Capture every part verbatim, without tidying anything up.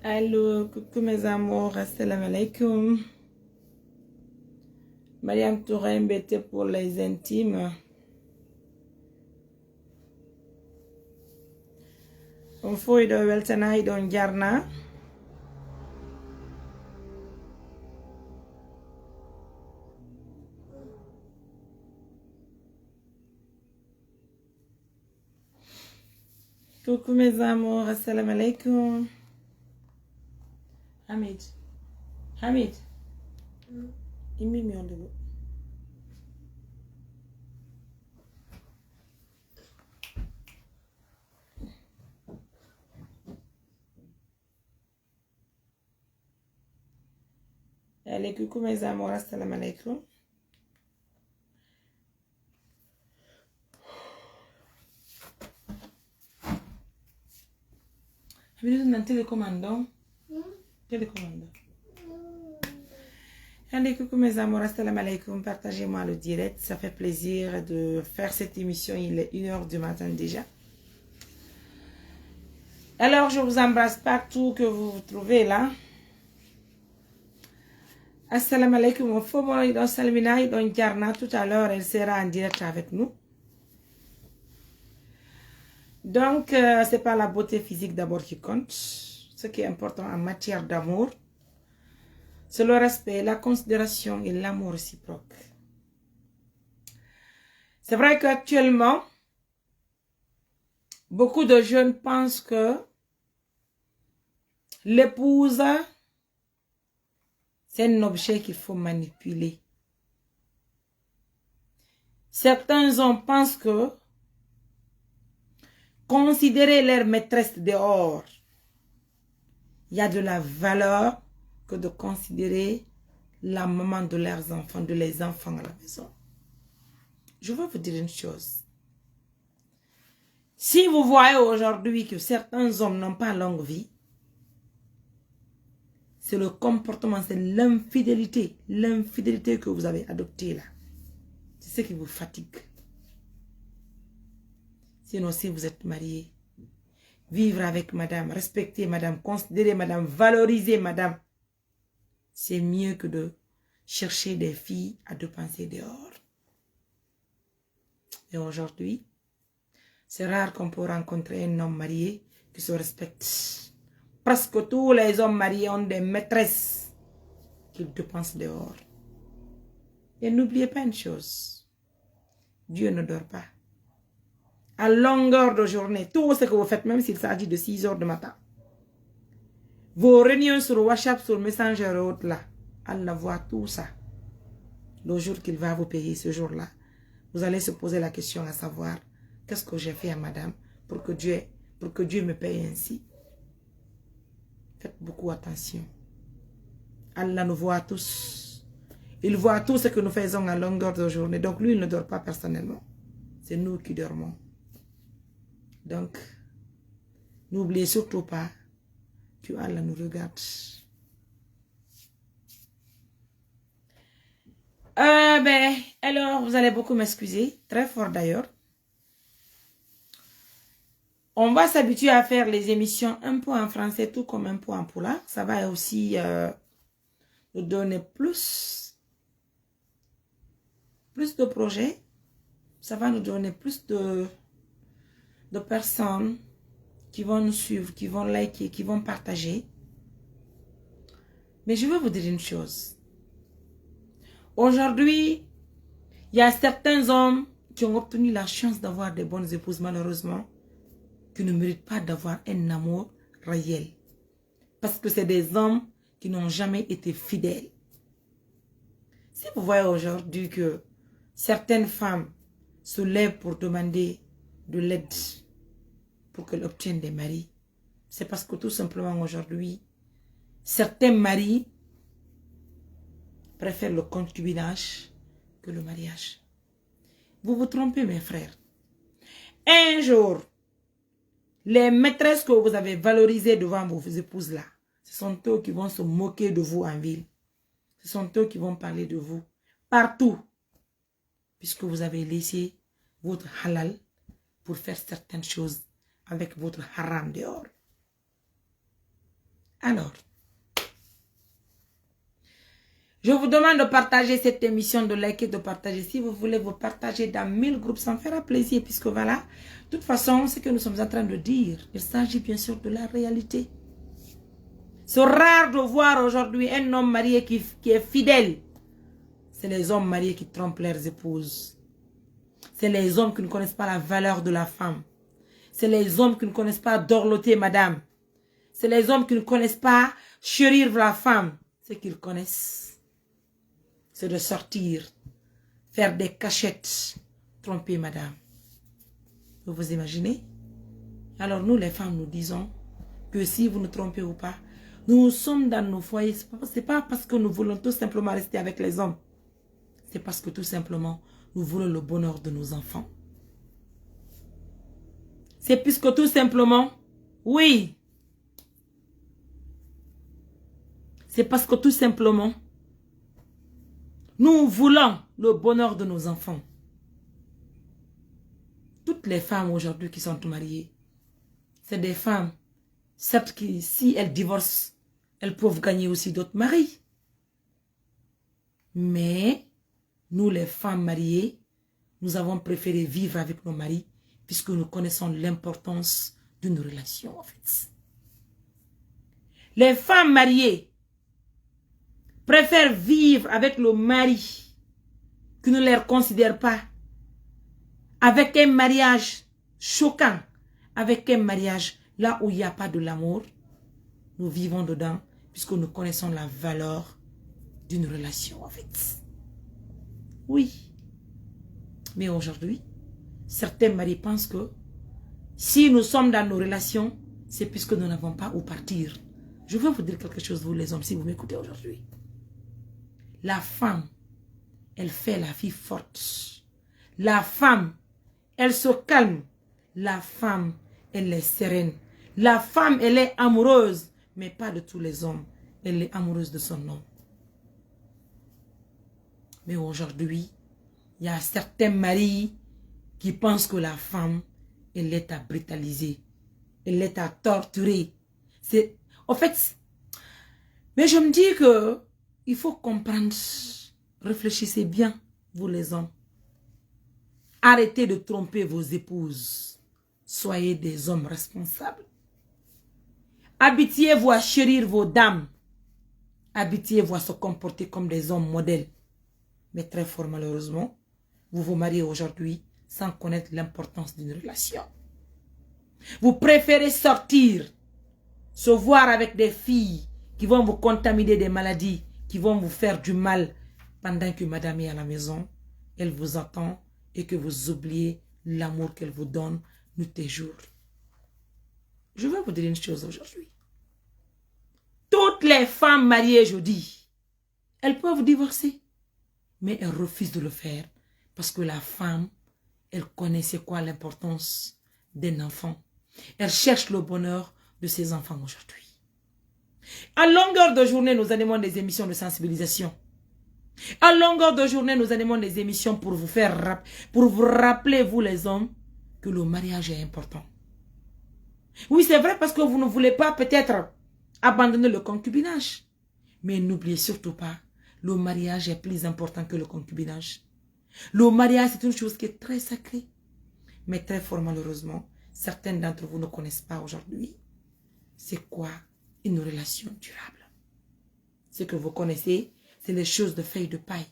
Allô, coucou mes amours, assalamu alaikum. Mariam Touré, mbete pour les intimes. On fof hiɗon weltana, hiɗon jarna. Coucou mes amours, assalamu alaikum. Hamid. Hamid. Immi mi on debout. Allez, coucou mes amours, assalamu alaikum. Hamidou nan télécommande on. Télécommande on. Allez, coucou mes amours, assalamu alaikum. Partagez-moi le direct, ça fait plaisir de faire cette émission. Il est une heure du matin déjà. Alors, je vous embrasse partout que vous vous trouvez là. Assalamu alaikum. On fof mo hiɗon salmina, hiɗon jarna. Tout à l'heure, elle sera en direct avec nous. Donc, euh, c'est pas la beauté physique d'abord qui compte. Ce qui est important en matière d'amour, c'est le respect, la considération et l'amour réciproque. C'est vrai qu'actuellement, beaucoup de jeunes pensent que l'épouse, c'est un objet qu'il faut manipuler. Certains hommes pensent que considérer leur maîtresse dehors, il y a de la valeur que de considérer la maman de leurs enfants, de les enfants à la maison. Je veux vous dire une chose. Si vous voyez aujourd'hui que certains hommes n'ont pas longue vie, c'est le comportement, c'est l'infidélité, l'infidélité que vous avez adoptée là. C'est ce qui vous fatigue. Sinon, si vous êtes marié, vivre avec madame, respecter madame, considérer madame, valoriser madame, c'est mieux que de chercher des filles à dépenser dehors. Et aujourd'hui, c'est rare qu'on peut rencontrer un homme marié qui se respecte. Presque tous les hommes mariés ont des maîtresses qu'ils dépensent dehors. Et n'oubliez pas une chose, Dieu ne dort pas. À longueur de journée, tout ce que vous faites, même s'il s'agit de six heures du matin, vos réunions sur WhatsApp, sur Messenger et autres là, Allah voit tout ça. Le jour qu'il va vous payer, ce jour-là, vous allez se poser la question à savoir, qu'est-ce que j'ai fait à madame pour que Dieu, pour que Dieu me paye ainsi? Faites beaucoup attention. Allah nous voit tous. Il voit tout ce que nous faisons à longueur de journée. Donc lui, il ne dort pas personnellement. C'est nous qui dormons. Donc, n'oubliez surtout pas que Allah nous regarde. Euh, ben, alors, vous allez beaucoup m'excuser, très fort d'ailleurs. On va s'habituer à faire les émissions un peu en français, tout comme un peu en pulaar. Ça va aussi, euh, nous donner plus, plus de projets. Ça va nous donner plus de, de personnes qui vont nous suivre, qui vont liker, qui vont partager. Mais je veux vous dire une chose. Aujourd'hui, il y a certains hommes qui ont obtenu la chance d'avoir des bonnes épouses, malheureusement, qui ne méritent pas d'avoir un amour réel. Parce que c'est des hommes qui n'ont jamais été fidèles. Si vous voyez aujourd'hui que certaines femmes se lèvent pour demander de l'aide pour qu'elles obtiennent des maris, c'est parce que tout simplement aujourd'hui, certains maris préfèrent le concubinage que le mariage. Vous vous trompez, mes frères. Un jour, les maîtresses que vous avez valorisées devant vos épouses là, ce sont eux qui vont se moquer de vous en ville. Ce sont eux qui vont parler de vous partout, puisque vous avez laissé votre halal pour faire certaines choses avec votre haram dehors. Alors, je vous demande de partager cette émission, de liker, de partager. Si vous voulez, vous partagez dans mille groupes, ça me fera plaisir, puisque voilà, de toute façon, ce que nous sommes en train de dire, il s'agit bien sûr de la réalité. C'est rare de voir aujourd'hui un homme marié qui, qui est fidèle. C'est les hommes mariés qui trompent leurs épouses. C'est les hommes qui ne connaissent pas la valeur de la femme. C'est les hommes qui ne connaissent pas dorloter madame. C'est les hommes qui ne connaissent pas chérir la femme. Ce qu'ils connaissent, c'est de sortir, faire des cachettes, tromper madame. Vous vous imaginez? Alors nous, les femmes, nous disons que si vous nous trompez ou pas, nous sommes dans nos foyers, c'est pas, c'est pas parce que nous voulons tout simplement rester avec les hommes. C'est parce que tout simplement, nous voulons le bonheur de nos enfants. C'est puisque tout simplement, oui, c'est parce que tout simplement, nous voulons le bonheur de nos enfants. Toutes les femmes aujourd'hui qui sont mariées, c'est des femmes, certes, qui, si elles divorcent, elles peuvent gagner aussi d'autres maris. Mais nous, les femmes mariées, nous avons préféré vivre avec nos maris puisque nous connaissons l'importance d'une relation, en fait. Les femmes mariées préfèrent vivre avec le mari qui ne les considère pas, avec un mariage choquant, avec un mariage là où il n'y a pas de l'amour. Nous vivons dedans puisque nous connaissons la valeur d'une relation, en fait. Oui. Mais aujourd'hui, certains maris pensent que si nous sommes dans nos relations, c'est puisque nous n'avons pas où partir. Je veux vous dire quelque chose, vous les hommes, si vous m'écoutez aujourd'hui. La femme, elle fait la fille forte. La femme, elle se calme. La femme, elle est sereine. La femme, elle est amoureuse, mais pas de tous les hommes. Elle est amoureuse de son homme. Mais aujourd'hui, il y a certains maris qui pensent que la femme, elle est à brutaliser, elle est à torturer. C'est, en fait, mais je me dis que il faut comprendre, réfléchissez bien, vous les hommes. Arrêtez de tromper vos épouses. Soyez des hommes responsables. Habituez-vous à chérir vos dames. Habituez-vous à se comporter comme des hommes modèles. Mais très fort malheureusement, vous vous mariez aujourd'hui sans connaître l'importance d'une relation. Vous préférez sortir, se voir avec des filles qui vont vous contaminer des maladies, qui vont vous faire du mal, pendant que madame est à la maison, elle vous attend et que vous oubliez l'amour qu'elle vous donne nuit et jour. Je vais vous dire une chose aujourd'hui. Toutes les femmes mariées aujourd'hui, elles peuvent divorcer, mais elles refusent de le faire parce que la femme, elle connaît c'est quoi l'importance d'un enfant. Elle cherche le bonheur de ses enfants aujourd'hui. À longueur de journée, nous animons des émissions de sensibilisation. À longueur de journée, nous animons des émissions pour vous faire rap-, pour vous rappeler, vous les hommes, que le mariage est important. Oui, c'est vrai, parce que vous ne voulez pas peut-être abandonner le concubinage. Mais n'oubliez surtout pas, le mariage est plus important que le concubinage. Le mariage, c'est une chose qui est très sacrée. Mais très fort malheureusement, certains d'entre vous ne connaissent pas aujourd'hui c'est quoi une relation durable. Ce que vous connaissez, c'est les choses de feuille de paille.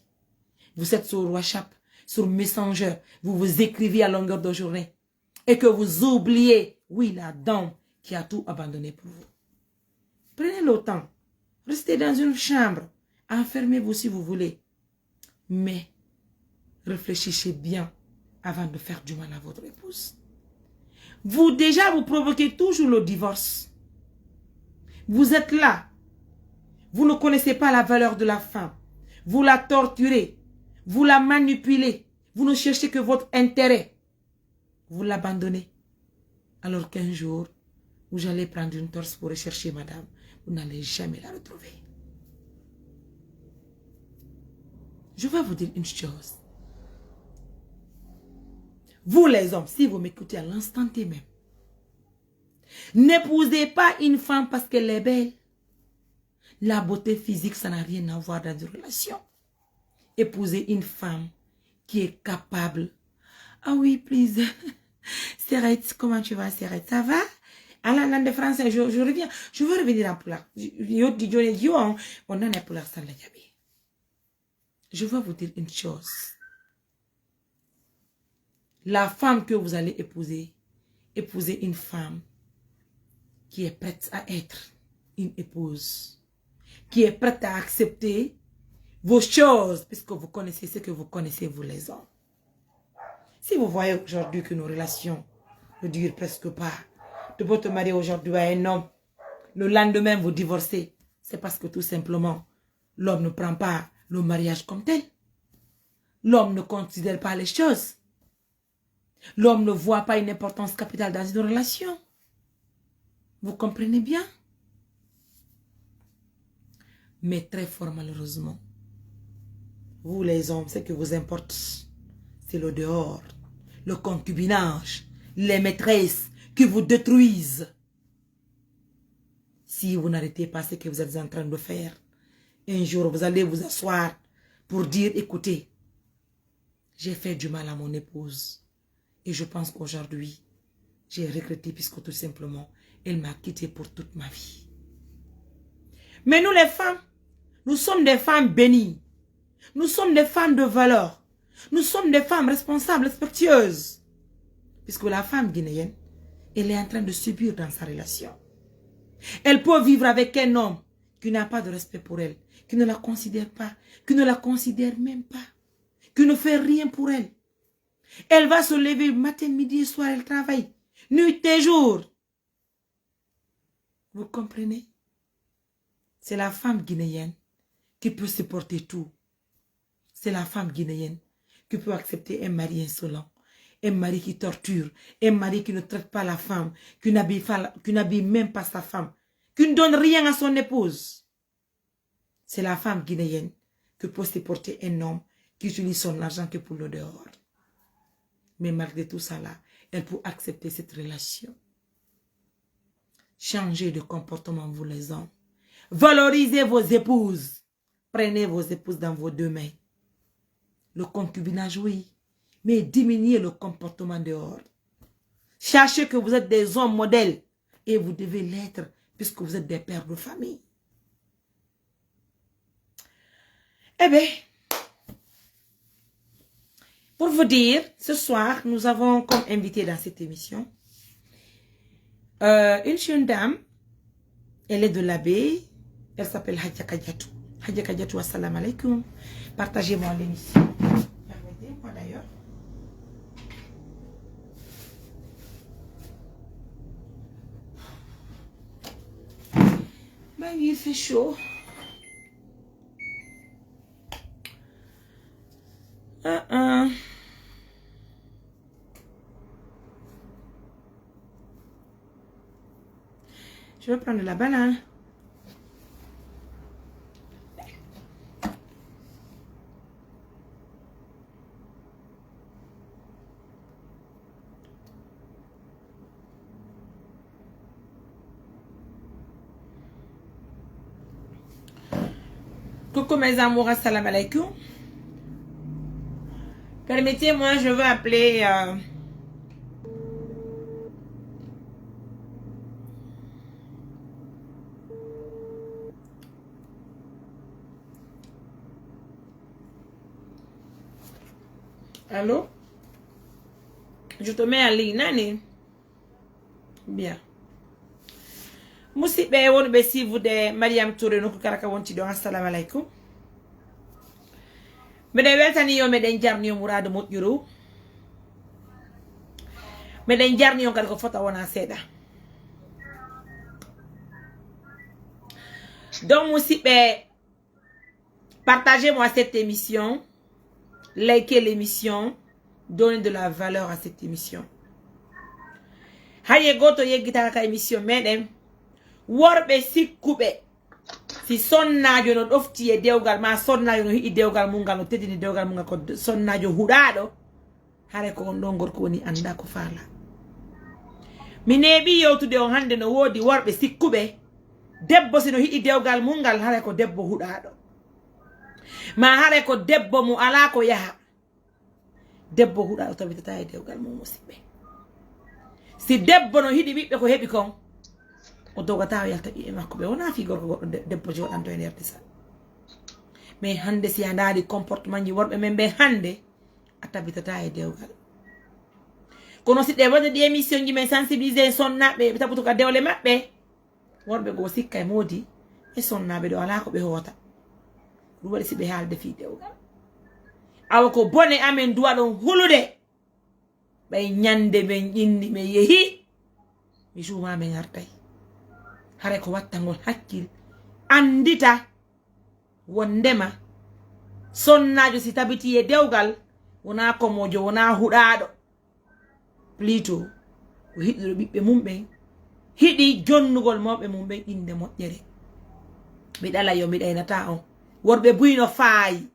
Vous êtes sur WhatsApp, sur Messenger, vous vous écrivez à longueur de journée. Et que vous oubliez, oui, la dame qui a tout abandonné pour vous. Prenez le temps. Restez dans une chambre. Enfermez-vous si vous voulez. Mais réfléchissez bien avant de faire du mal à votre épouse. Vous, déjà, vous provoquez toujours le divorce. Vous êtes là. Vous ne connaissez pas la valeur de la femme. Vous la torturez. Vous la manipulez. Vous ne cherchez que votre intérêt. Vous l'abandonnez. Alors qu'un jour, vous allez prendre une torche pour rechercher madame. Vous n'allez jamais la retrouver. Je vais vous dire une chose. Vous les hommes, si vous m'écoutez à l'instant T même, n'épousez pas une femme parce qu'elle est belle. La beauté physique, ça n'a rien à voir dans une relation. Épouser une femme qui est capable. Ah oui, please. Serette, comment tu vas, Serette? Ça va? Ala nande français, je, je reviens. Je veux revenir en pulaar. Yo di jone jiwo on, on nana pulaar salla jabi. Je veux vous dire une chose. La femme que vous allez épouser, épousez une femme qui est prête à être une épouse, qui est prête à accepter vos choses, puisque vous connaissez ce que vous connaissez, vous les hommes. Si vous voyez aujourd'hui que nos relations ne durent presque pas, de votre marié aujourd'hui à un homme, le lendemain vous divorcez, c'est parce que tout simplement, l'homme ne prend pas le mariage comme tel. L'homme ne considère pas les choses. L'homme ne voit pas une importance capitale dans une relation. Vous comprenez bien? Mais très fort malheureusement, vous les hommes, ce qui vous importe, c'est le dehors, le concubinage, les maîtresses qui vous détruisent. Si vous n'arrêtez pas ce que vous êtes en train de faire, un jour vous allez vous asseoir pour dire, écoutez, j'ai fait du mal à mon épouse. Et je pense qu'aujourd'hui, j'ai regretté puisque tout simplement, elle m'a quitté pour toute ma vie. Mais nous les femmes, nous sommes des femmes bénies. Nous sommes des femmes de valeur. Nous sommes des femmes responsables, respectueuses. Puisque la femme guinéenne, elle est en train de subir dans sa relation. Elle peut vivre avec un homme qui n'a pas de respect pour elle, qui ne la considère pas, qui ne la considère même pas, qui ne fait rien pour elle. Elle va se lever matin, midi et soir, elle travaille. Nuit et jour. Vous comprenez? C'est la femme guinéenne qui peut supporter tout. C'est la femme guinéenne qui peut accepter un mari insolent, un mari qui torture, un mari qui ne traite pas la femme, qui n'habille pas la- qui n'habille même pas sa femme, qui ne donne rien à son épouse. C'est la femme guinéenne qui peut supporter un homme qui utilise son argent que pour le dehors. Mais malgré tout ça là, elle peut accepter cette relation. Changez de comportement, vous les hommes. Valorisez vos épouses. Prenez vos épouses dans vos deux mains. Le concubinage, oui, mais diminuez le comportement dehors. Sachez que vous êtes des hommes modèles et vous devez l'être puisque vous êtes des pères de famille. Eh bien, pour vous dire, ce soir, nous avons comme invité dans cette émission euh, une jeune dame. Elle est de la baie. Elle s'appelle Hadja Kadiatou. Hadja Kadiatou, assalamu alaikum. Partagez-moi l'émission. Permettez-moi d'ailleurs. Bah oui, il fait chaud. Ah, ah. Je vais prendre la banane. Coucou mes amours, assalamu alaikum. Permettez-moi, je veux appeler euh, Allô? Je te mets en ligne, nani? Bien. Musidɓe wonɓe siifude Mariam Touré nokku kala ka wonti ɗon, assalamu aleykum. Meɗen weltani yo, meɗen jarni yo muraadu moƴƴuru. Meɗen jarni on kadi ko fota wona seeɗa. Donc musidɓe, partagez-moi cette émission, likez l'émission, donnez de la valeur à cette émission. Hay e gooto yeggitaka ka émission meɗen. Worɓe sikkuɓe si sonnaajo no ɗofti e dewgal ma, sonnaajo no hiɗi dewgal mum ngal, no teddini dewgal mum ngal, ko sonnaajo huɗaaɗo, hare ko on ɗon gorko woni annda ko faala. Mi neeɓi yewtude on hannde, no woodi worɓe sikkuɓe Debbo si no hiɗi dewgal mun ngal, haray ko debbo huɗaaɗo. Maa haray ko debbo mo alaa ko yaha. Debbo huɗaaɗo tabitataa e dewgal mum, musiɓɓe. Si debbo no hiɗi ɓiɓɓe ko heɓi kon, o dogataa o yalta ɓiɓɓe makko ɓe. Wonaa fii gorko goɗɗo de-, debbo jooɗanto e nder disa. Mais hannde si a ndaari comportement ji worɓe men ɓen hannde, a tabitataa e dewgal. Kono si ɗe waɗa ɗi émission ji men sensibiliser sonnaaɓe, ɓe tabuto ka dewle maɓɓe, worɓe goo sikka e moodi e sonnaaɓe ɗo alaa ko ɓe hoota. Ɗum waɗi si ɓe haalde fii dewgal. Awa ko bone amen duwa ɗon hulude. Ɓay ñande men ƴinni men yehi, mi suuma men artay. Hare ko wattangol hakkil, anndita wondema sonnaajo si tabitii e dewgal, wonaa komoojo, wonaa huɗaaɗo. Plutôt, ko hiɗuɗo ɓiɓɓe mum ɓen, hiɗi jonnugol mawɓe mum ɓen innde moƴƴere. Miɗo ala yo mi ɗaynataa on. Worɓe buy no faayi.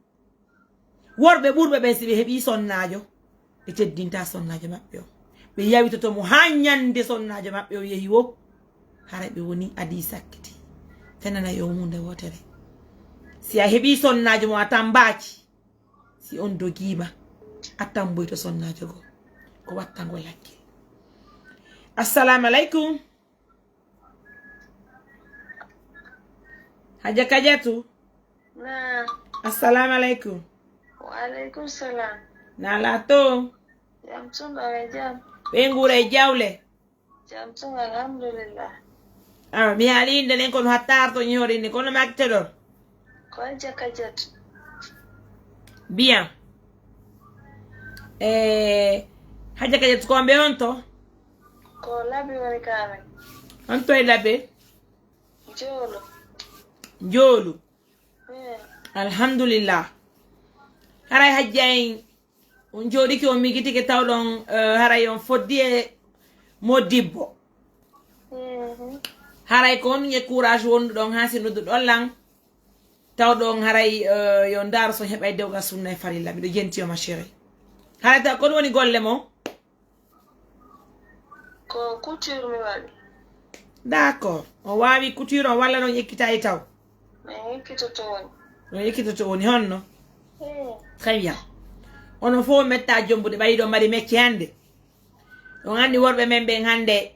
Worɓe ɓurɓe ɓen, si ɓe heɓii sonnaajo, ɓe teddintaa sonnaajo maɓɓe on. Ɓe yawitoto mo haa ñande sonnaajo maɓɓe on yehi woo, haray ɓe wonii adii sakkiti. Fenanay on huunde wootere. Si a heɓii sonnaajo mo a tambaaki, si on dogiima, a tamboyto sonnaajo goo. Ko wattangol hakkil. Assalaamu aleykum. Hajja Kajatu. Naam. Assalaamu aleykum. Wa aleykum salaam. Naa laato? Jam tun, ɗon e jam. Ɓe nguura e jawle. Jam tun, alhamdulillah. Ah, mi haali innde nden kono hattaar to ñihorinni, kono makte ɗon. Ko Hajja Kajatu. Bien. Eh, Hajja Kajatu, ko mbe on to? Ko Labe woni ka amen. On to e Labe? Joolo. Joolu. Eh. Alhamdulillah. Haray Hajja en, on jooɗike, on migitike, tawɗon, eh, haray on foddi e modibbo. Mhm. Haray ko on e courage wonduɗon haa si nodduɗon lan. Tawɗon haray, eh, yo ndaaru so heɓay dewgal sunna e farilla. Miɗo jenti on, ma chérie. Haray taw kon woni golle mon? Ko couture mi waɗi. D'accord. O waawi couture on walla non ekkitayi taw? Min ekkitoto woni. On ekkitoto woni honno? Eh. Très bien. Onon fof metta jombude, ɓay hiɗon mari mecce hannde. On anndi worɓe men ɓen hannde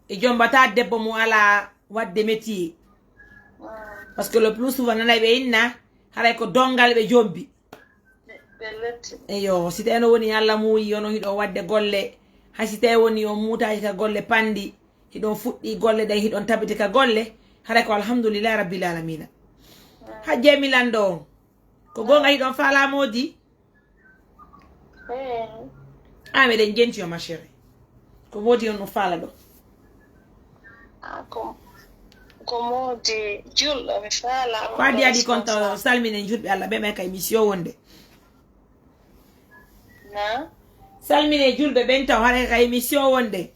e jombata debbo mo alaa waɗde métier. Mm. Parce que le plus souvent nanay ɓe inna, haray ko donngal ɓe jombi. Ɓe, ɓe letti. Eyo, si tawi no woni Alla muuyi, onon hiɗon waɗde golle, hay si tawi woni on muutaaki ka golle panɗi, hiɗon fuɗɗi golle ɗen, hiɗon tabiti ka golle, haray ko alhamdulillahi rabbil alamina. Mm. Hajje mi lanndo on. Ko goonga hiɗon faalaa moodi? Eh. Ah, meɗen jenti yo, ma chérie. Ko moodi on no faala ɗo? Ah, ko, ko moodi julɗo mi faala. Ko adii adii kon taw salminen julɓe Alla ɓe ɓen ka émission wonde. Na? Salmine julɓe ɓen taw haray ka émission wonde.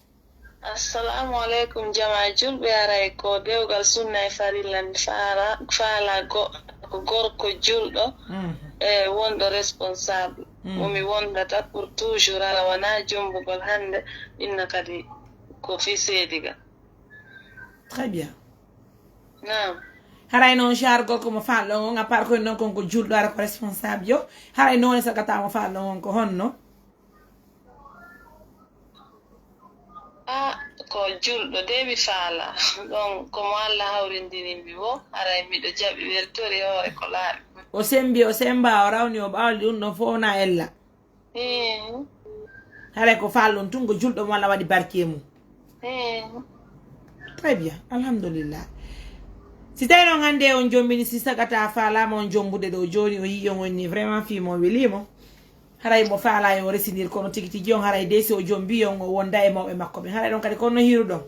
Assalamu aleykum, jamaa julɓe, haray ko dewgal sunna e farilla mi faala, faala go-, ko gorko julɗo, mhm, e wonɗo responsable. Mhm. Mo mi wondata pour toujours, hara wonaa jombugol hannde, inna kadi ko fii seediga. Très bien. Naam. Haray non genre gorko mo faalɗon on, à part ko non kon ko julɗo, hara ko responsable yo. Haray non e sagata mo faalɗon on ko honno? Ah, ko julɗo de mi faala. Ɗon ko mo Alla hawrindini mi wo, haray miɗo jaɓi weltori hoore ko laaɓi. O sembi, o semba, o rawni, o ɓawli, ɗum ɗon fof na ella. Eh. Haray ko faalɗon tun ko julɗo mo Alla waɗi barke mum. Eh. Très bien, alhamdulillah. Si tawi non hannde on jombini, si sagata faalaama on jombude ɗo jooni, o yii on onni vraiment fii mo welii mo. Haray mo faalaa yo o resinir, kono tigi tigi on haray de si o jombi on, o wonda e mawɓe makko ɓen. Haray ɗon kadi kono no hiruɗon.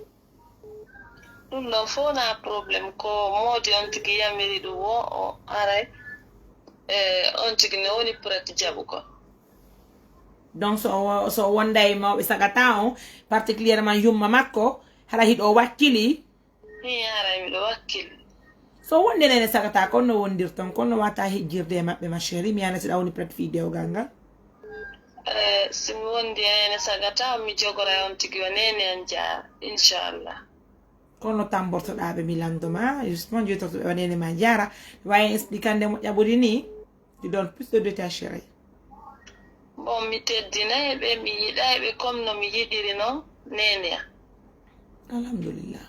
Ɗum ɗon fof na problème, ko moodi on tigi yamiri ɗum wo, o haray, eh, on tigi no woni prêt jaɓugol. Donc so o, so o wonda e mawɓe sagata on, particulièrement yumma makko, hara hiɗo wakkili, Hii, haray miɗo wakkili. So wonde nene sagata, kono no wondirton, kono no wata hejjirde e maɓɓe, ma chérie, mi ana siɗa woni prête fii dewgal ngal. Eh, si mi wondi e nene sagata, mi jogora on tigi o nene an jaa, inchallah. Kono tambortoɗaa ɓe mi lanndo ma, justement, jootorto ɓe waɗeene ma jaara. Waawi expliquande moƴƴa ɓuri ni, tu donnes plus de détails, chérie. Bon, mi teddinay ɓe, mi yiɗay ɓe comme no mi yiɗiri non, neene an. Alhamdulillah.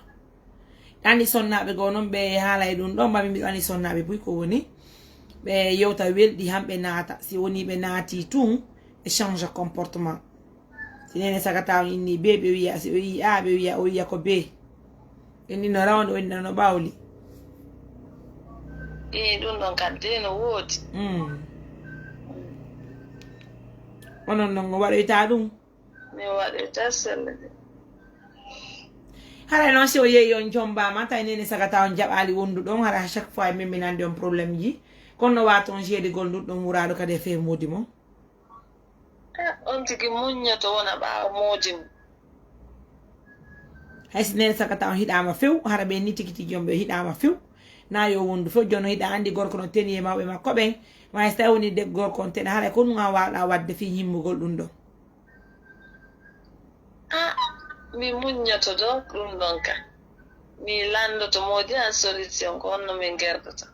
Anndi sonnaaɓe goo non ɓe haalay ɗum ɗon, mami mbiɗo anndi sonnaaɓe buy ko woni. Ɓe yewta welɗi han ɓe naata. Si woni ɓe naati tun, ɓe change comportement. Si neene sagata on inni bee, ɓe wi'a, si o yi'i A, ɓe wi'a, o yi'a ko bee. Inni no rawndo, inni no ɓawli. Ee, ɗum ɗon kadi de no woodi. Mm. Onon non, o waɗoyta ɗum? Mi waɗoyta sella de. Haray non, si o yehi on jombaama, tawi neene sagata on jaɓaali wondu ɗon, hara chaque fois e memminande on problème ji. Kono no waata on jeedigol ndun ɗon wuraaɗo kadi e fee moodi mon. Ah, on tigi muññoto wona ɓaawo moodi mum. Hay si neene sagata on hiɗaama few, hara ɓen ni tigi tigi on ɓe hiɗaama few. Na yo wondu few, jono hiɗa anndi gorko no teni e mawɓe makko ɓen. Ma hay si tawi woni de gorko on tena, haray ko ɗum an waawɗa waɗde fii ñimmugol ɗum ɗon. Ah, mi muññoto do ɗum ɗon ka. Mi lanndoto moodi an solution ko honno min gerdata.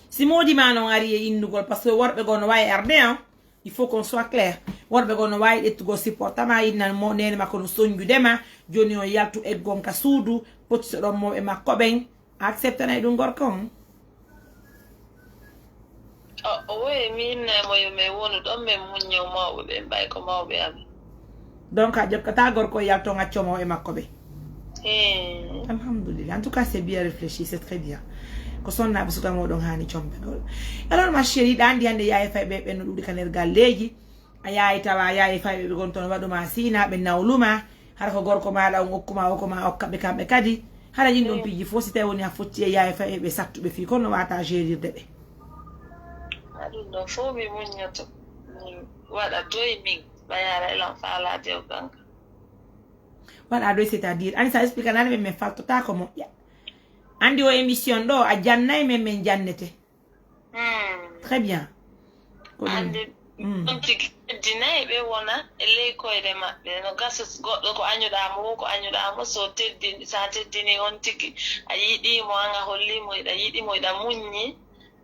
Si moodi ma non ari e innugol, parce que worɓe goo no waawi arde, hein. Il faut qu'on soit clair. Worɓe goo no waawi ƴettugol supportama, inna mo neene makko no sonjude ma, jooni on yaltu eggon ka suudu, pottisoɗon mawɓe makko ɓen, a acceptanay ɗum gorko on? O, o woye mi innay mo yo men wonu ɗon, men muñño mawɓe ɓen, ɓay ko mawɓe amen. Donc, a jokkataa gorko yalton accoo mawɓe makko ɓe? Ee. Alhamdulillah. En tout cas, c'est bien réfléchi, c'est très bien. Ko sonnaaɓe suka mo ɗon haani compegol. Alors, ma chérie, ɗa anndi hannde yaye fayɓe ɓen no ɗuuɗi ka nder galleeji. A yahay tawa yaye fayɓe ɓe gon ton waɗu ma siina, ɓe nawlu ma. Hara ko gorko maaɗa on okku ma, o ko ma okka ɓe kamɓe kadi. Hara ɗin ɗon piiji fof, si tawi woni a fotti e yaye fayɓe ɓe sattuɓe fii, kono no waata gérirde ɓe? A ɗum ɗon fof mi muññoto. Mi waɗa doy min, ɓay hara elan faalaa dewgal ngal. Waɗa doy, c'est-à-dire, ani sa explique nani men, men faltota ko moƴƴa. Andi o émission ɗo, a jannay men, men jannete. Hmm. Très bien. Ko ɗum. Andi, hmm, on tigi teddinay ɓe wona e ley koyɗe maɓɓe. No gasa s-, goɗɗo ko añuɗaa mo, wo ko añuɗaa mo, so teddin-, sa teddini on tigi, a yiɗii mo, an a hollii mo, iɗa yiɗi mo, iɗa muññi,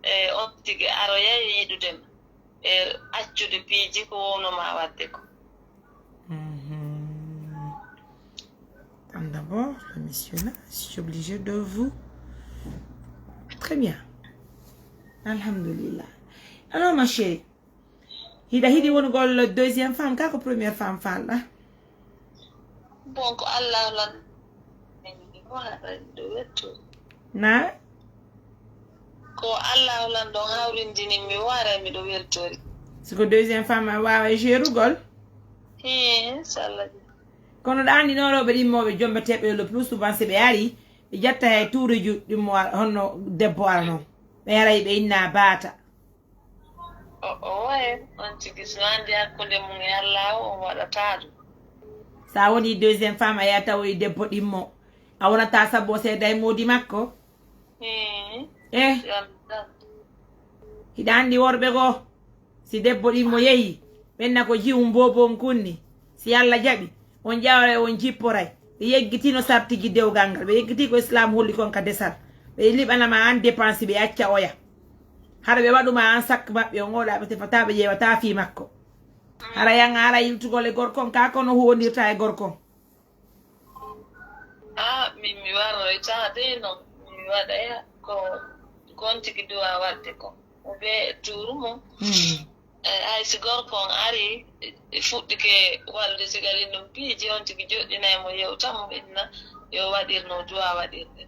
e on tigi aroyay e yiɗude ma. E accude piiji ko wowno ma waɗde ko. Mhm. Attends d'abord, le monsieur là, je suis obligée de vous. Très bien. Alhamdulillah. Alors, ma chérie, hiɗa hiɗi wonugol deuxième femme, ka ko première femme fan la? Bon, ko Allah lan. Ko haɗa miɗo wetto. Na? Ko Allahu lan ɗon hawrindini mi, mi waray miɗo weltori. Si ko deuxième femme a waawa gérugol? Hee, so Allah jaɓi. Kono ɗa anndi non rewɓe ɗimmoɓe jombeteeɓe le plus souvent si ɓe ari, ɓe jatta hay tuuruju ɗimmo ar-, honno debbo ara non. Ɓe aray ɓe inna baata. O, o waye, on tigi so anndi hakkunde mum e Allah o, on waɗataa ɗum. Sa woni deuxième femme a yaha tawoyi debbo ɗimmo. A wonata sabu o seeda e moodi makko? Hmm. Eh. Yo Allah jaɓ. Hiɗa anndi worɓe goo, si debbo ɗimmo yehi, ɓenna ko jiwum boobon kunni. Si Allah jaɓi, on ƴawaray, on jipporay. Ɓe yeggitino sartiji dewgal ngal. Ɓe yeggiti ko Islam holli kon ka desal. Ɓe liɓana ma an dépense, ɓe acca oya. Hara ɓe waɗu ma an sak maɓɓe, on oɗa ɓe tefata, ɓe ƴeewata fii makko. Hara yan a ara yiltugol e gorko on, ka kono huwondirta e gorko on. Ah, min mi warroyta de non. Mi waɗay ko, kon tigi duwa waɗde ko. Ou bien tuuru mo. Hmm. Eh, hay si gorko on ari, e fuɗɗike waɗude sigalin ɗum piiji, on tigi joɗɗinay mo, yewta mo, inna yo waɗir no duwa waɗirde.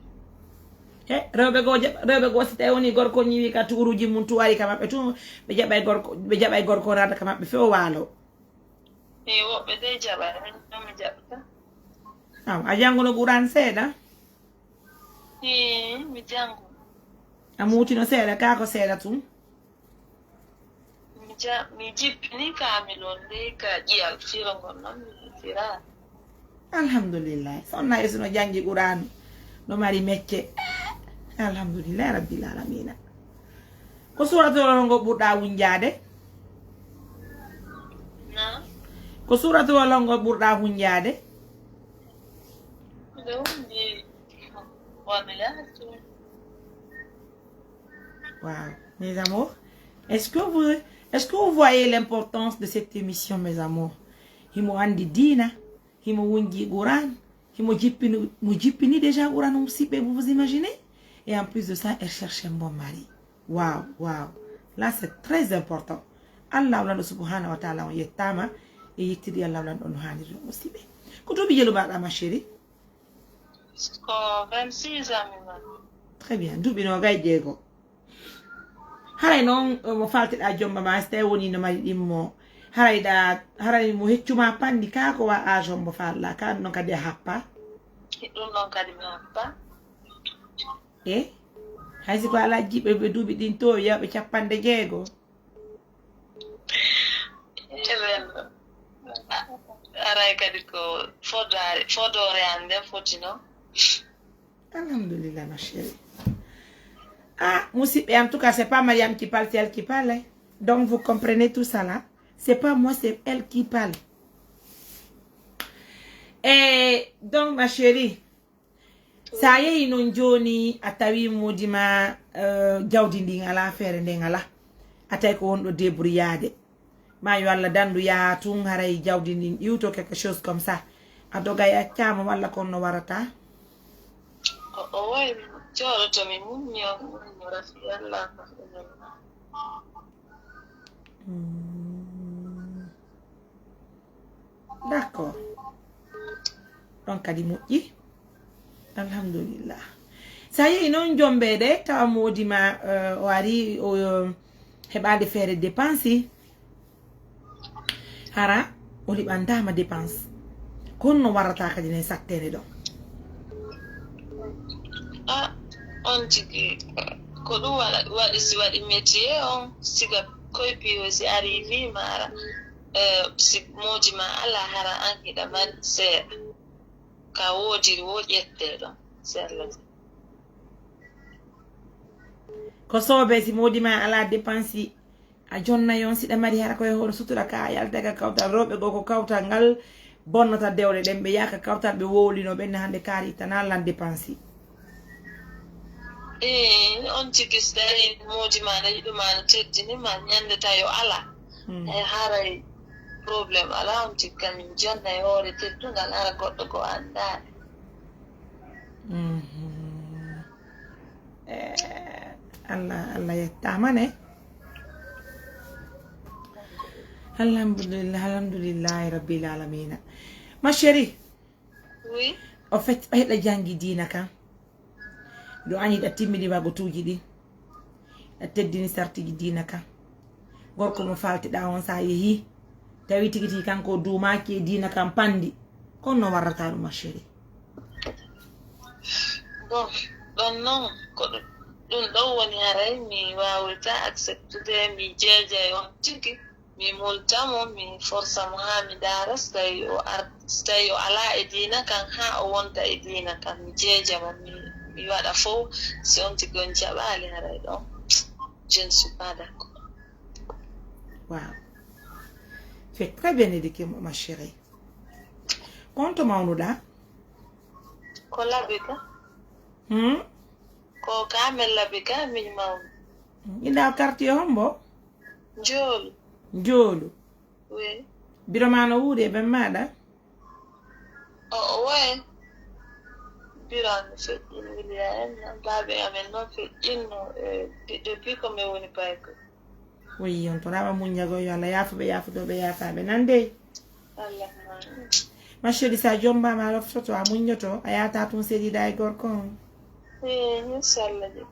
He, rewɓe goo jaɓ-, rewɓe goo si tawi woni gorko on ñiwi ka tuuruji mum, tuwari ka maɓɓe tun, ɓe jaɓay gorko, ɓe jaɓay gorko on rada ka maɓɓe few waalo. He, woɓɓe de jaɓay, min mi jaɓata. Aw, a jannguno Qur'an seeɗa? He, mi janngu. A muutino seeɗa, kaa ko seeɗa tun? Mi ja-, mi jippini kaamil on dey ka ƴi'al, firo ngon non mi fira. Alhamdulillah. Sonna Yeesu no janngi Qur'aanu, no mari mecce. Alhamdulillah Rabbil Aalamiina. Ko suuratul hongo ɓurɗaa wunjaade? Naam? Ko suuratul hongo ɓurɗaa wunjaade? Miɗo wundi Wow, mes amours, est-ce que vous, est-ce que vous voyez l'importance de cette émission, mes amours? Himo andi diina, himo wunji Qur'an, himo jippini, mo jippini déjà Qur'an, musiɓɓe, vous vous imaginez? Et en plus de ça, elle cherche un bon mari. Wow, wow. Là, c'est très important. Allah lanɗo subhanahu wa ta'ala on yettama e yettiri Allah lanɗo no haniri ɗum, musiɓɓe. Ko duuɓi jelu mbaɗa, ma chérie? Ko vingt-six ans mi mari. Très bien. Duuɓi noogay jeego. Haray noon, eh, mo faltiɗaa jomba ma, si tawii wonii no mari ɗimmo. Haray ɗa, haray mo heccuma panni, kaa ko wa âge hombo faalɗaa, kaa ɗum ɗon kadi a happa? Ɗum ɗon kadi mi happa. E? Hay si ko alaa jiɓɓe ɓe duuɓi ɗin to, yawɓe capanɗe jeego. Eɓen, aray kadi ko fodaare, fodoore an nden foti non. Alhamdulillah, ma chérie. Ah, musiɓɓe, en tout cas, c'est pas Mariam qui parle, c'est elle qui parle, hein. Donc, vous comprenez tout ça là. C'est pas moi, c'est elle qui parle. Et donc, ma chérie, sa yehi non jooni, a tawi moodi ma, euh, jawdi ndin alaa, feere nden alaa. A tawi ko wonɗo débrouillade. Ma yo Allah dandu yaha tun, haray jawdi ndin iwto, quelque chose comme ça. A doga e accama walla kon no warata? O, o wawi jooɗoto mi muññi on, muññora fi Allah. Hmm. D'accord. Ɗon kadi moƴƴi. Alhamdulillah. Sa yehi non jombeede, tawa moodi ma, eh, o ari, o, eh, heɓaade feere dépense. Hara, o liɓandaama dépense. Kono no warrata kadi nen satteende ɗon. Ah, on tigi, ko ɗum waɗa, waɗi, si waɗi métier on, siga koy piyo si ari wi maara, eh, si moodi ma ala hara an hiɗa mari seeɗa. Ka woodiri wo ƴettee ɗon, si Allah jaɓi. Ko soobee si moodi ma ala dépense, a jonnay on siɗa mari hara ko e hoore sutura ka a yalta ka kawtal rewɓe goo ko kawtal ngal bonnata dewle ɗen ɓe yaaka kawtal ɓe wowlino ɓen hannde kaari tana lan dépense. Ee, on tigi si tawi moodi ma no yiɗu ma no teddini ma ñande tayo ala. Hmm. E haray problème ala on tigi kamin jonna e hoore teddungal hara goɗɗo goo anndaani. Mhm. Eh, Allah, Allah yettaama ne. Alhamdulillah, alhamdulillahi rabbil alamina. Ma chérie, oui. Au fait, ɓay ɗa janngi diina kan, ɗo ani ɗa timmini wagotuuji ɗi, ɗa teddini sartiji diina kan. Gorko mo faltiɗaa on sa yehi, tawi tigi tigi kanko o duumaaki e diina kan panndi. Kono no warrata ɗum, ma chérie? Bon, ɗon non, ko ɗum, ɗum ɗon woni haray mi waawirta acceptude, mi jeejay on tigi, mi multa mo, mi forsa mo haa mi ndaara si tawi o ar-, si tawi o alaa e diina kan, haa o wonta e diina kan, mi jeeja mo, mi, mi waɗa fow, si on tigi on jaɓaali haray ɗon, je ne suis pas d'accord. Wow. Tu es très bien éduquée, ma chérie. Ko honto mawnuɗaa? Ko Labi ka. Hmm? Ko ka men Labi ka, min mawnu. Inda quartier hombo? Njoolu. Njoolu. Oui. Biro ma no wuuri e ben maɗa? O, o wayi. Biro am no feƴƴini Wiliya en, baabe amen non feƴƴinno, e, depuis ko men woni payko. Woyi, on toraama muññagol, yo Allah yaafo ɓe, yaafo ɓe, yaafa ɓe nan dey. Allahumma amin. Ma chérie, sa jombaama a loftoto, a muññoto, a yaata tun seeɗiɗa e gorko on. Eh, inchallah de.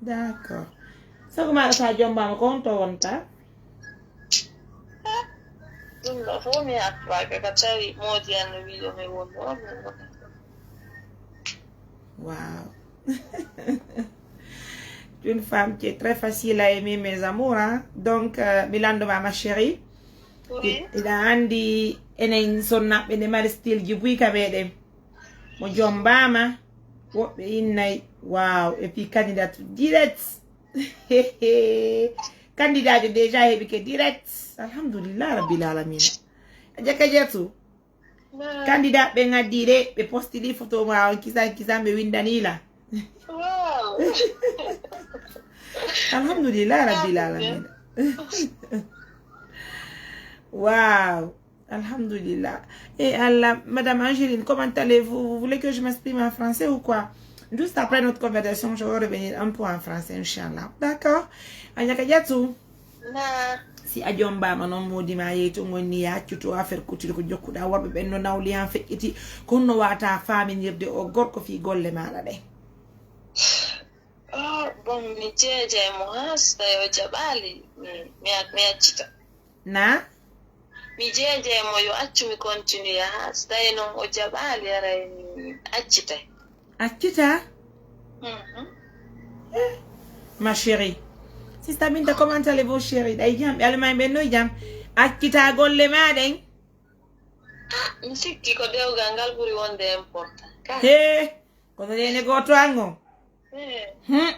D'accord. Sago maaɗa sa jombaama, ko honto wonta? Ah, ɗum ɗo fof mi haɓɓaaka, ka tawi moodi an no wiyo mi wonno, mi wonno. Wow. Une femme qui est très facile à aimer, mes amours, hein. Donc, euh, mi lanndo ma, ma chérie. Oui. Hiɗa anndi enen sonnaɓe ne mari style ji buy ka meɗen. Mo jombaama, woɓɓe innay, wow, et puis candidat direct. Candidat jo déjà heɓike direct. Alhamdulillah Rabbil Alamina. A jaka jatu. Candidat ɓen addi de, ɓe postili photo ma on kisan kisan, ɓe windani la. Wow. Alhamdulillah rabbil alamin. Wow. Alhamdulillah. Et Allah, Madame Angeline, comment allez-vous? Vous voulez que je m'exprime en français ou quoi? Juste après notre conversation, je vais revenir un peu en français, Inch'Allah. D'accord? Anyaka Diatou. Na. Si a jombaama non, moodi ma yehi to ngonni, ya accu to affaire couture ko jokkuɗaa worɓe ɓen no nawli han feƴƴiti. Kono no wata faaminirde o gorko fii golle maaɗa ɗen. Oh, bon, mi jeejay mo haa so tawi o jaɓaali, mi, mi, ac- mi accita. Na? Mi jeejay mo yo accu mi continue haa so tawi non o jaɓaali, aray mi accitay. Accita? Mhm. Eh, ma chérie. Sista Binta, comment allez-vous, chérie? Ɗay jam, ɓe Allemagne ɓen noy jam? Accita golle ma ɗen? Ah, mi sikki ko dewgal ngal ɓuri wonde important. Ka? He, kono rene gooto an on. Eh. Hmm.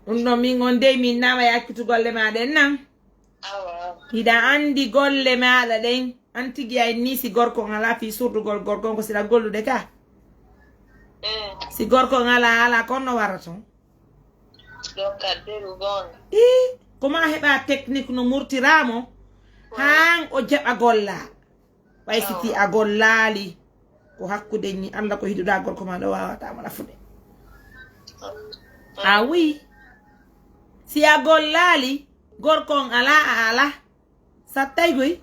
Ɗum ɗon min on dey min nama e accutu golle ma ɗen nan. Awa, awa. Hiɗa anndi golle maaɗa ɗen, an tigi a inni si gorko on alaa fii surdugol gorko on ko siɗa gollude ka? Eh. Si gorko on alaa, alaa kon no warata on. Ɗon ka deru goonga. Ii, ko ma heɓa technique no murtiraa mo, haan o jaɓa golla. Ɓay si ti a gollaali, ko hakkunde ñi Alla ko hiɗuɗaa gorko ma ɗo waawata mo nafude. Ah oui. Si a gollaali, gorko on alaa, a alaa. Sattay goy?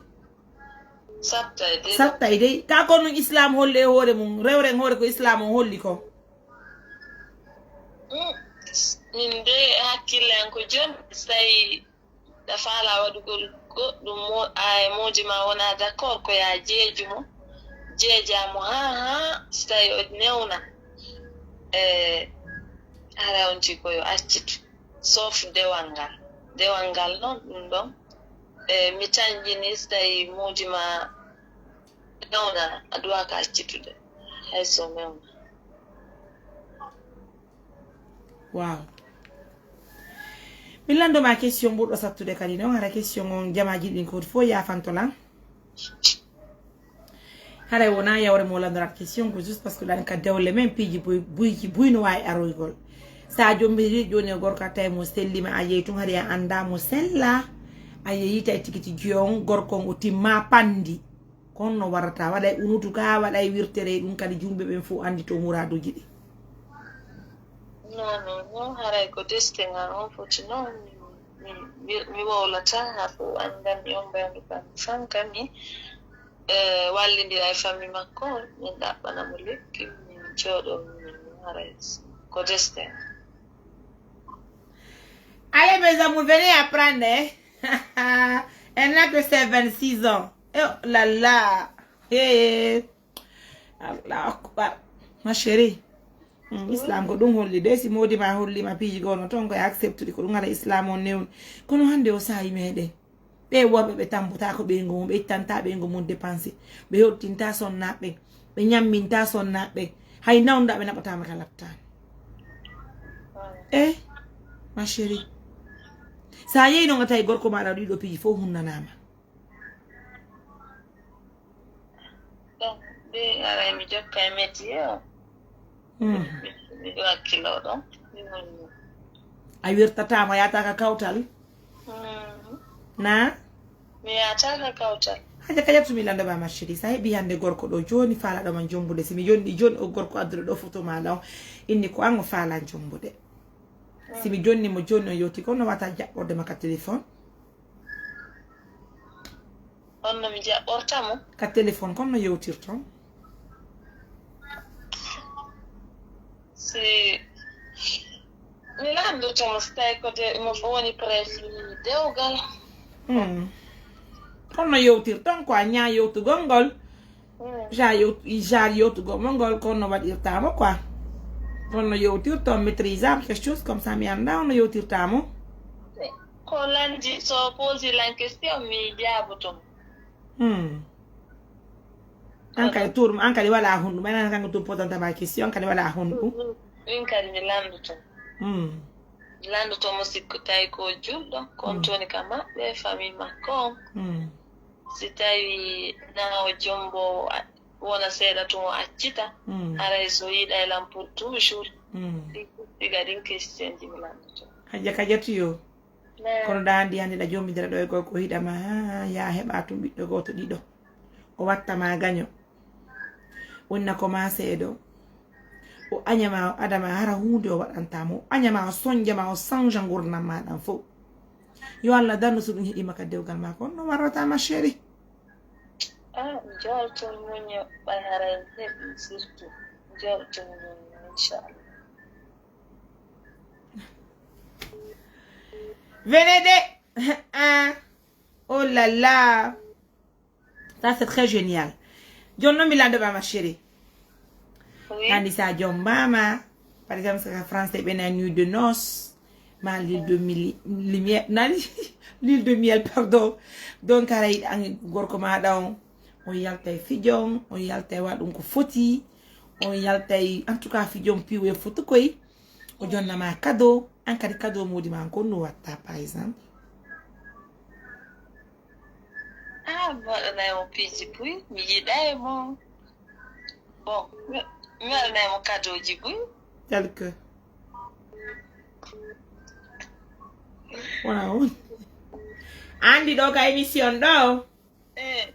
Sattay dey. Sattay dey. Ka ko nun Islam holli e hoore mum, rewren hoore ko Islam on holli ko. Mm. Min dey hakkille an ko jon, si tawi ɗa faala waɗugol goɗɗum, mo, a e moodi ma wona d'accord, ko ya jeeju mo, jeeja mo haa, haa, si tawi o newna, e, hara on tigi ko yo accitu, sauf dewal ngal. Dewal ngal non, ɗum ɗon, e, mi canjini, si tawi moodi ma newna, a duwaaka accitude, hay so newna. Waaw. Mi lanndo ma question ɓurɗo sattude kadi non, hara question on jamaaji ɗin ko fof yaafanto lan. Haray wona yawre mo lanndorat question ko juste parce que ɗan ka dewle men piiji buy, buyji buy no waawi aroygol. Sa jombiri jooni o gorko a tawi mo selli ma a yehi tun hari a annda mo sella. A yehi tawi tigi tigi on gorko on o timma pandi. Kono no warata, waɗay unutu ka, waɗay wirtere, ɗum kadi julɓe ɓen fof anndito muraaduuji ɗi. Non, non, non, haray ko destin ngal on foti non, mi, mi, mi, mi wowlata, haa fof anndan mi on mbayndu kam. Fankami, e, wallindira e famille makko, min ɗaɓɓana mo lekki, min jooɗo, min haray ko destin. Allez, mes amours, venez apprendre, hein? Elle n'a que ses vingt-six ans. Oh là là. Hey. Allahu Akbar. Ma chérie. Mm, Islam ko ɗum holli de, si moodi ma holli ma piiji gono ton ko acceptude ko ɗum ara Islam on newni. Kono hannde o saayi meɗen. Ɓe worɓe ɓe tampotaako ɓeyngu mum, ɓe ittantaa ɓeyngu mum dépense, ɓe yottintaa sonnaaɓe ɓen, ɓe ñammintaa sonnaaɓe ɓen, hay nawnuɗaa ɓe naɓataama ka laptaani. Eh, ma chérie. Sa yehi non a tawi gorko maaɗa ɗiɗo piiji fof hunnanaama. Ɗon, ɓe aray mi jokka e métier o. Hmm. Mi, miɗo hakkiloo ɗon. Mi woni. A wirtataama, yaataaka kawtal? Hmm. Na? Mi yaataaka kawtal. Haja ka yettu mi landa ba marché di. Sa heɓi hannde gorko ɗo jooni faalaɗo ma jombude. Si mi jonni jooni o gorko adduɗo ɗo photo ma ɗo. Inni ko an o faala jombude. Si mi jonni mo jooni o yewti ko no wata jaɓɓorde ma ka téléphone. Honno mi jaɓɓorta mo? Ka téléphone, kon no yewtirton? Si mi landoto mo, si tawi ko de, mo woni prêt fii dewgal. Hmm. Kon no yewtirton ko a ñaa yewtugol ngol. Hmm. Ja yew-, ja yewtugol mo ngol, kon no waɗirta mo quoi. Kon no yewtirton maîtrisable, quelque chose comme ça, mi annda on no yewtirta mo. Ko lanndi, so posi lan question, mi jaaboto mo. Hmm. An kadi tur, an kadi wala hundu, mana kan tur potanta ma question, an kadi wala hundu. Min kadi mi landoto. Hmm. Mi landoto mo sikko tawi ko julɗo, kon toni ka maɓɓe, famille makko on. Hmm. Si tawi na o jombo a-, wona seeɗa tun o accita, Mm. haray so yiɗay lan pour toujours, Mm. ɗi, ɗi ga ɗin question ji mi lanndotoo. Hajja Kajatu yo. Naam. Kono ɗa anndi hannde ɗa jomidira ɗo e gorko hiɗa ma, haa, yaa heɓa tun ɓiɗɗo gooto ɗiɗo. O watta ma gaño. Wonna ko ma seeɗo. O aña ma, o ada ma, hara huunde o waɗanta mo. O aña ma, o sonja ma, o sanja ngurndan ma ɗan fow. Yo Allah dandu so ɗum heɓi ma ka dewgal ma ko. On no warrata ma chérie. Ah, njoltol muño, ɓay haray heɓi surtout. Njoltol muño, inchallah. Venez de, ah, oh là là. Ça, c'est très génial. Jooni non mi lanndo ma, ma chérie. Oui. Hannde sa jombaama, par exemple, c'est français, ɓe na nuit de noces, ma lune de mili-, lumière, nani? Lune de miel, pardon. Donc, haray an gorko maaɗa on, on yaltay fijon, on yaltay waɗa ɗum ko foti, on yaltay, en tout cas, fijon piiwe foti koy. O jonna ma cadeau, an kadi cadeau moodi ma on, ko no watta, par exemple? Ah, mi waɗanay mo piiji buy, mi yiɗay mo. Bon, mi, mi waɗanay mo kadooji buy. Tel que. Wona on. Anndi ɗo ka émission ɗo. Eh.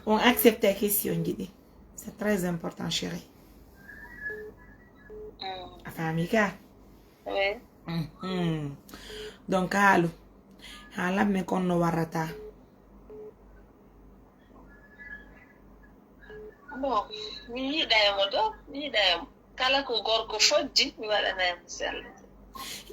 On accepte question ji ɗi. C'est très important, chérie. Mm. A faami ka? Oui. Mhm. Donc, haalu. Haalan men kon no warrata. Bon, mi yiɗay mo ɗo, mi yiɗay mo. Kala ko gorko foddi, mi waɗanay mo sella.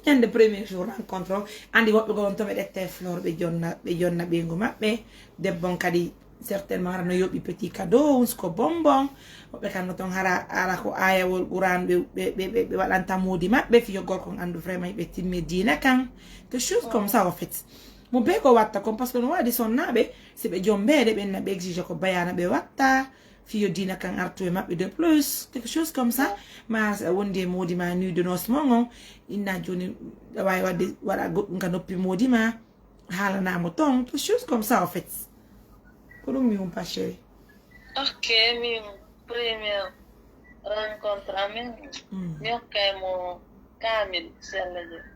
Ñande premier jour rencontre o, anndi woɓɓe ko on to ɓe ƴetta e fleur, ɓe jonna, ɓe jonna ɓeyngu maɓɓe. Debbo on kadi, certainement, hara no yoɓi petit cadeau, uns ko bonbon. Woɓɓe kan no ton hara, ara ko ayawol Qur'an ɓe, ɓe, ɓe, ɓe, ɓe waɗanta moodi maɓɓe, fiyo gorko on anndu vraiment ɓe timmi diina kan. Quelque chose comme ça, en fait. Mo bee ko watta kon, parce que no waɗi sonnaaɓe, si ɓe jombeede, ɓen na ɓe exige ko bayana ɓe watta, fiyo diina kan artu e maɓɓe de plus, quelque chose comme ça. Ma sa wondi e moodi ma nuit de noces mon on, inna jooni, a waawi waɗde, waɗa goɗɗum ka noppi moodi ma, haalana mo ton, quelque chose comme ça, en fait. Ko ɗum mi humpa, chérie. Ok, min première rencontre amin, Mm. mi hokkay mo kaamil, si Alla jaɓi.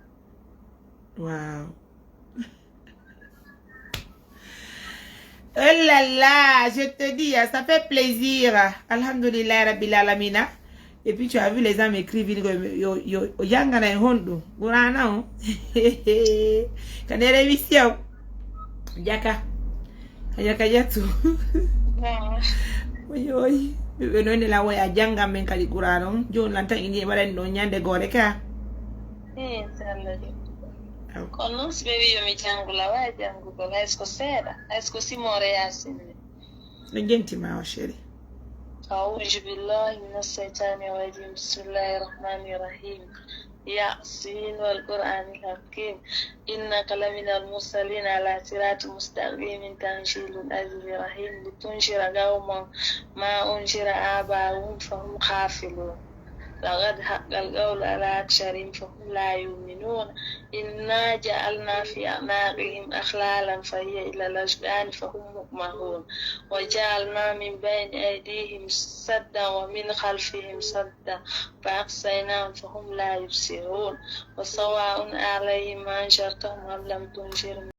Wow. Oh là là, je te dis, hein, ça fait plaisir. Alhamdulillah Rabbil Alamina. Et puis tu as vu les gens m'écrivent, yo, yo, yo, o jangana e honɗum? Qur'ana on. Ka nder émission. Jaka. Jaka Jatu. Naam. Oy, oy. Ɓe, ɓe noon la woya jangan men kadi Qur'an on. Jooni lan tan ini waɗani ɗon ñande gore ka. Eh, si Alla jaɓi. Aw. Kono noon si ɓe wi'i yo mi janngu la, waya janngugol, hay so ko seeɗa, hay so ko simoore Yaasin ni. No jenti ma o, chéri. أعوذ بالله من الشيطان الرجيم. بسم الله الرحمن الرحيم. يس والقرآن الحكيم. إنك لمن المرسلين على صراط مستقيم. تنزيل العزيز الرحيم. لتنذر قوما ما أنذر آباؤهم فهم غافلون. لقد حق القول على أكثرهم فهم لا يؤمنون. إنا جعلنا في أعناقهم أغلالا فهي إلى الأذقان فهم مقمحون. وجعلنا من بين أيديهم سدا ومن خلفهم سدا فأغشيناهم فهم لا يبصرون. وسواء عليهم أأنذرتهم أم لم تنذرهم